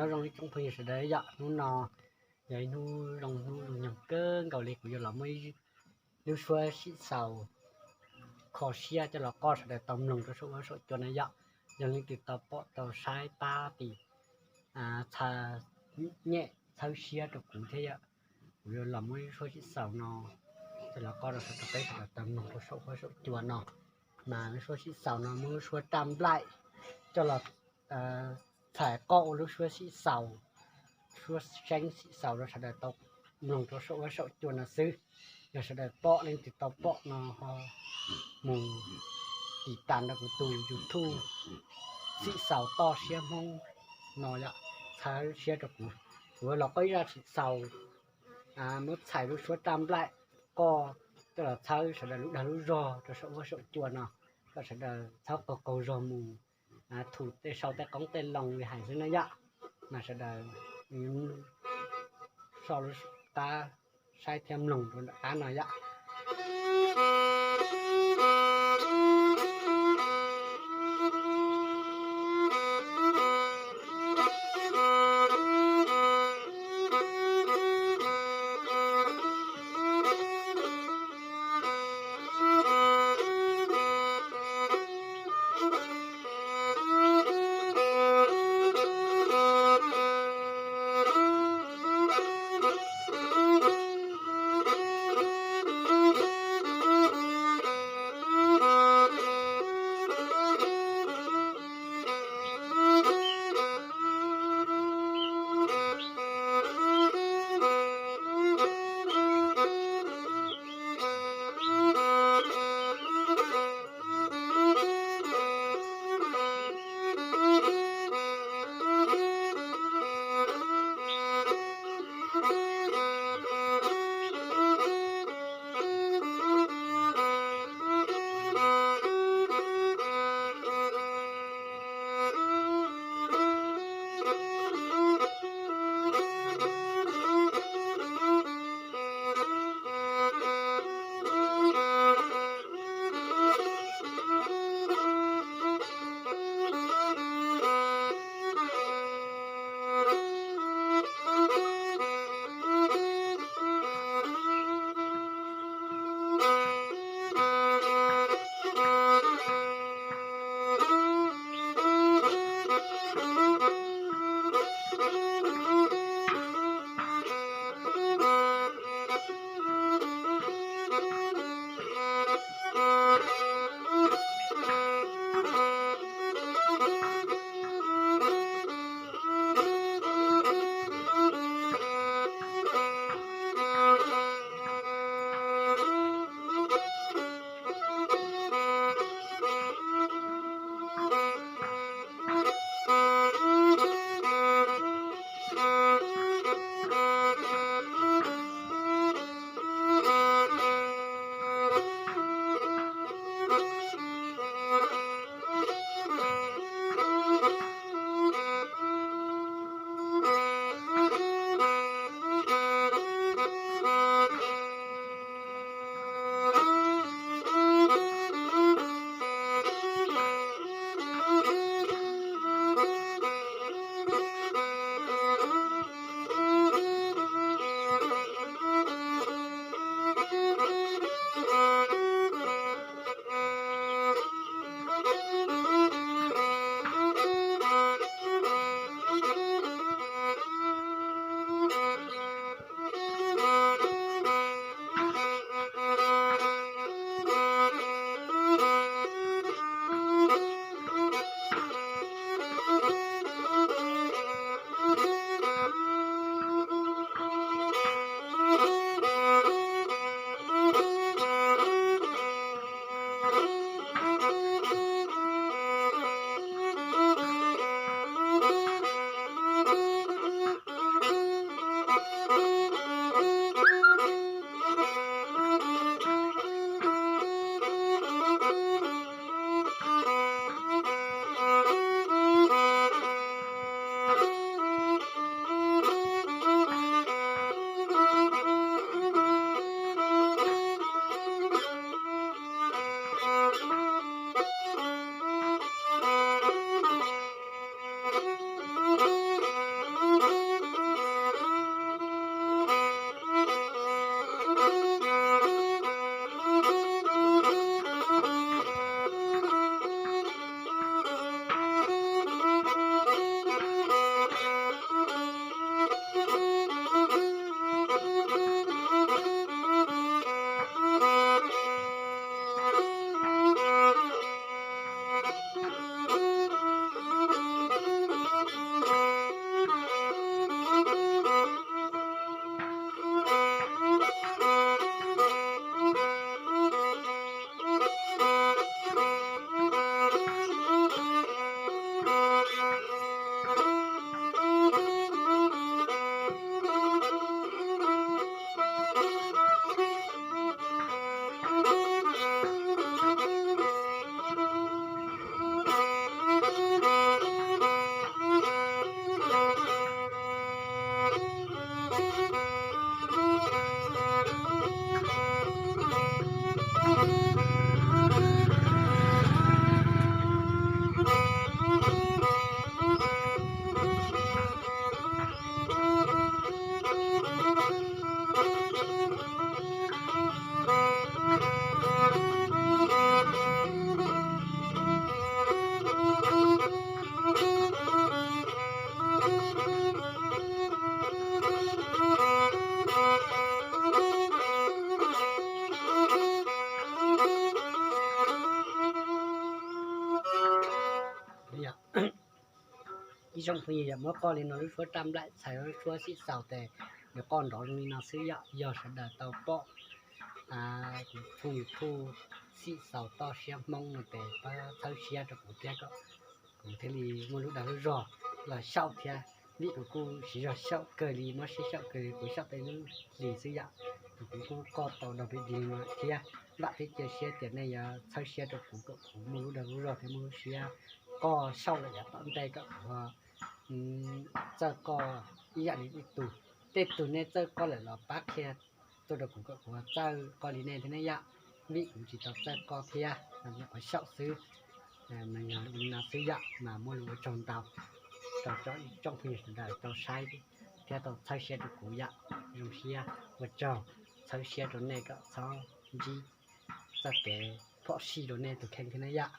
Nyob zoo ib tsoom phooj ywg sawv daws yom, hnub no yog ib hnub zoo, hnub zoo nyoog kawg nkaus li, kuv yuav los muab ib lub suab sib xaus kho siab coj los qoj sawv daws tau mloog rau saum huab saum cua no yom. Yog leej twg tau pom tau saib pab tim txhawb nyem txhawb siab rau kuv thiab yom. Kuv yuav los muab lub suab sib xaus no coj los qoj rau sawv daws, peb sawv daws tau mloog rau saum huab saum cua no. Mas lub suab sib xaus no muab lub suab raj nplaim coj los txhais qoj ua lub suab sib xaus, suab seeb sib xaus rau sawv daws tau mloog rau saum huab saum cua no xwb. Yog sawv daws pom, leej twg tau pom no ho mus tiv tas rau kuv tus YouTube Xim Xaus Toj Siab Hmoob no yom, txhawb siab rau kuv. Kuv los qoj ib zaj sib xaus, muab txhais lub suab raj nplaim qoj coj los txhawb sawv daws lub dag lub zog rau saum huab saum cua no, kom sawv daws txhob qaug qaug zog mus thum tej sau tej qoob tej loo li hais xwb na yom. Mas sawv daws so lub qab saib thiab mloog rau nram qab no yom. Tsoom phooj ywg, yog muab qoj li no lub suab raj nplaim txhais lub suab xim xaus tes yog qoj nrov zoo li no xwb yom. Yog sawv daws tau pom kuv tshooj YouTube xim xaus toj siab Hmoob no tes pab txhawb siab rau kuv thiab kom kuv thiaj li muaj lub dag lub zog los xyaum thiab. Vim kuv kuj siv zog xyaum kawg li, mob siab xyaum kawg li, kuv xyaum tej lub hlis xwb yom. Kuv kuj qoj tau dog pes dig li no thiab. Vam thiab cia siab tias nej yuav txhawb siab rau kuv kom kuv muaj lub dag lub zog thiab muaj lub siab qoj xyaum lawm yav tom ntej kom kuv txawj qoj ib yam li ib tug. Tej tug nej txawj qoj lawm los pab qhia tuaj rau kuv kom kuv txawj qoj li nej thiab ne yom. Vim kuv tsis tau txawj qoj thiab, nyuam qhuav xyaum xwb. Mas yog li no xwb yom, mas muaj lus ua tsaug ntau rau tsoom phooj ywg sawv daws tau saib thiab tau txhawb siab rau kuv yom. Zoo siab ua tsaug, txhawb siab rau nej kom txhob ntsib txoj kev phom sij rau nej tus kheej thiab ne yom.